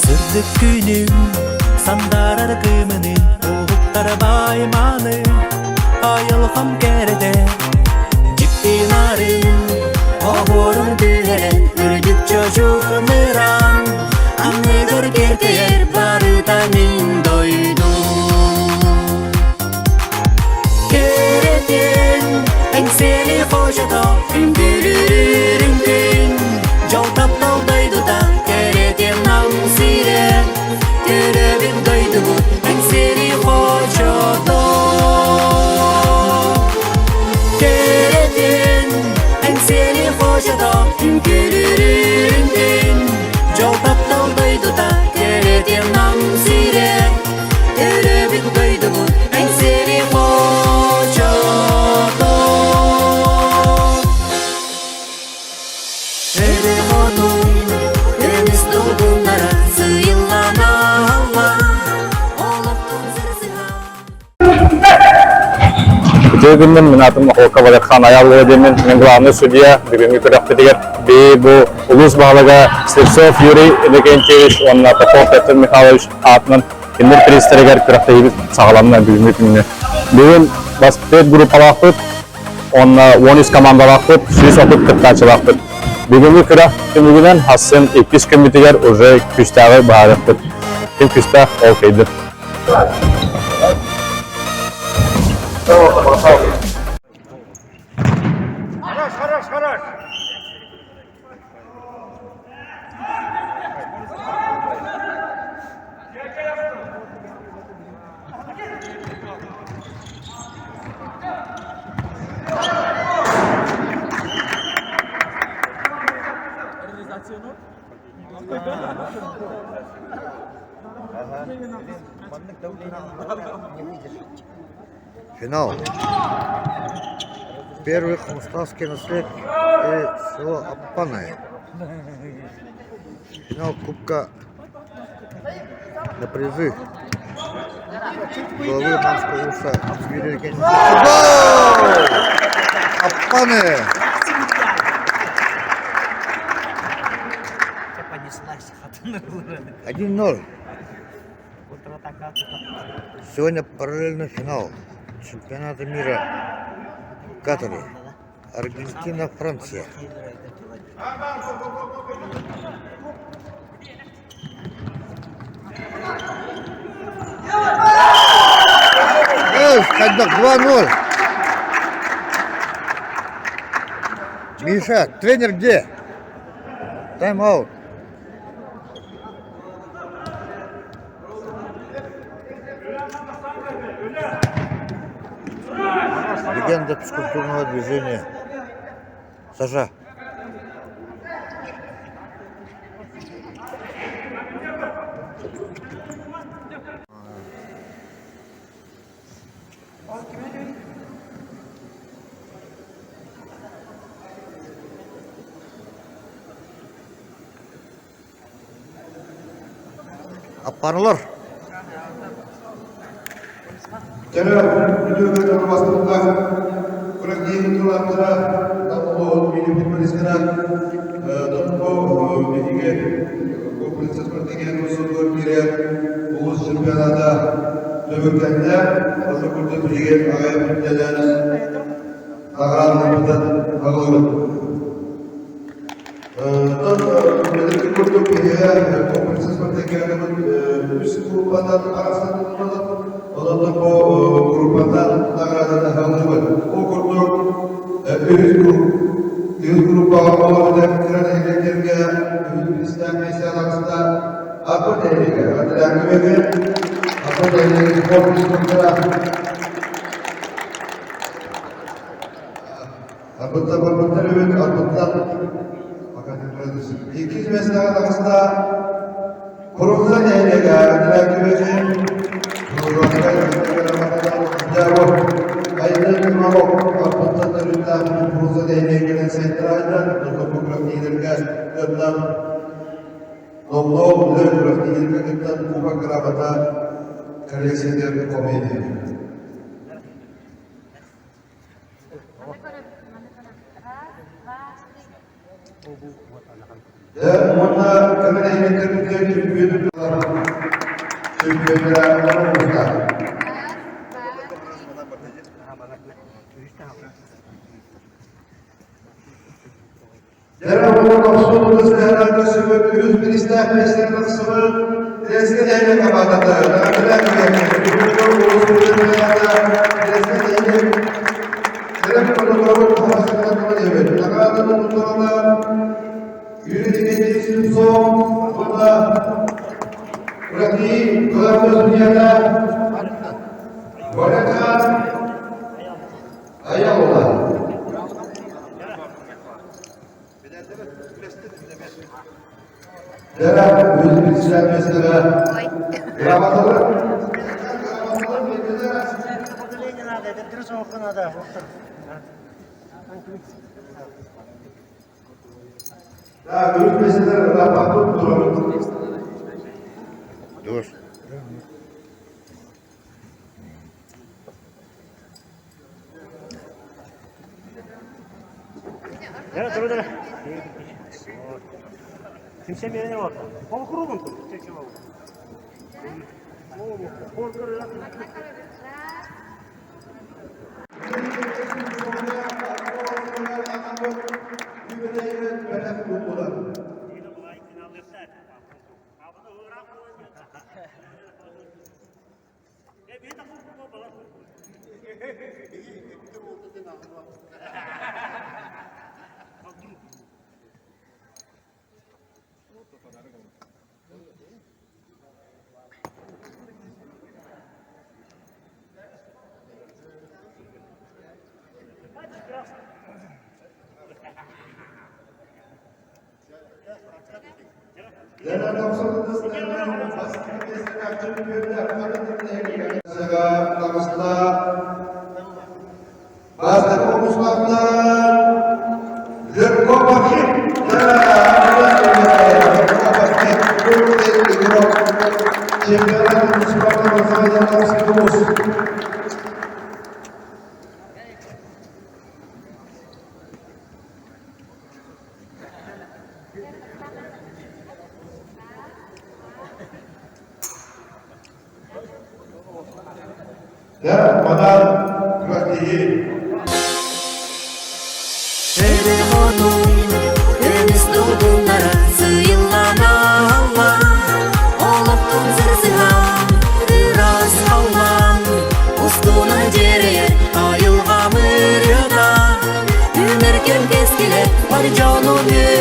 Сырдык күнүм сандаарар кыымынын уһуктар бааймааны айылҕам кэрэтэ дьикти нарын оһуорун түһэрэн үрдүк чочук мыраан анныгар кэркэйэр барыта мин дойдум Кэрэтин эҥсиэли хочото үҥкүүлүүр үҥкүүн дьол таптал дойдута кэрэтин нам сирэ төрөөбүт дойдубут эҥсиэли хочото Кэрэтин эҥсиэли хочото үҥкүүлүүр үҥкүүн дьол таптал дойдута кэрэтин нам сирэ Төрөөбүт дойдубут Эҥсиэли хочото Эбэ хотун көмүс долгуннара сыйылланаллар олохтон сырсыһа Үтүө күнүнэн мин аатым Махолка Валерхан Аяллыга диэммин. Мин главный судья бүгүҥҥү күрэхпитигэр би бу улуус баһылыга Слепцов Юрий Иннокентьевич уонна Попов Петр Михайлович аатынан кинилэр призтэригэр күрэхтэһиибит саҕаланна бүгүҥҥү күҥҥэ. Бүгүн бас 4 группалаахпыт, уонна 13 командалаахпыт, 130 кыттааччылаахпыт. Бүгүҥҥү күрэх түмүгүнэн хассын иккис күммүтүгэр уже күүстээҕи быһаарыахпыт. Ким күүстээх, ол кыайдын. Хорош, хорош, хорош! Финал. Первый Хмуставский наслед и село Аппаны. Финал Кубка на призы главы Намского улуса Юрия Евгеньевича. Гол! Аппаны! 1-0. Сегодня параллельный финал чемпионата мира в Катаре. Аргентина, Франция. Хайдах 2-0. Миша, тренер где? Тайм-аут. Легенда физкультурного движения. Саша. Аппарылар. Кэрэ үтүө бастыҥнар күрэхтэһии кылааттара Нам улууһун футболистара Томпо биһиги комплекс спартакиада сылыгар киирэр улуус чемпионата түмүктэннэ. Ошо курдук биһиги аҕай бүттэлэн наҕараадаларбытын аҕалабыт. Оттон билэргит курдук биһиэхэ комплекс спартакиадабыт үс группанан арахсан тутуллар. Онон бу группанан наҕарааданы аҕаллыбыт. Ол курдук үһүс групп үһүс группаҕа олорбут кыра нэһилиэктэргэ үһүс биристээх миэстэ таҕыста. Аппа нэһилиэгэ, Атырааҥҥы Аппа нэһилиэгин спорт инструктора Арбыттар барбыттар эбит, арбыттар. Иккис миэстэҕэ таҕыста Курумса нэһилиэгэ Андреа Айдын Иванов Арбаттан төрүттээх Курумса нэһилиэгинэн сайдыраайдан Тотопу күрэхтэһиилэргэ кыттан номнуо үлэ күрэхтэһиилэргэ кыттан Кубок грамота коллекциятыгар комедия. Дьэ, уонна көмө нэһилиэктэрбитигэр чөмпүйүөн чөмпүйүөннэрэ оҥоруохтаах. Дьэ, уонна дохсун ытыс көрсүбүт үһүс бириистээх миэстэни тахсыбыт Треска нэһилиэк хамаандата Наҕардаах нэһилиэк Сэрэх протоколун хаһаайыстыбатын Наҕарааданы туттарана Юрий Дмитриевич Слепцов уонна России главный судьята Валерхан Аялова. Дара өзімізше меселе грамоталар. Да, өз меселер рапорту турабыт. Dur. Бастакы хомустаахтар Легко Бахин игрок чемпионата муниципального Московского. Да, манан күрэхтэһии Эбэ хотун көмүс долгуннара сыйылланаллар, олохтун сырсыһан ыраас халлаан устунан дьиэрэйэр айылҕа мырыта, үүнэр кэм кэскилэ бар дьону.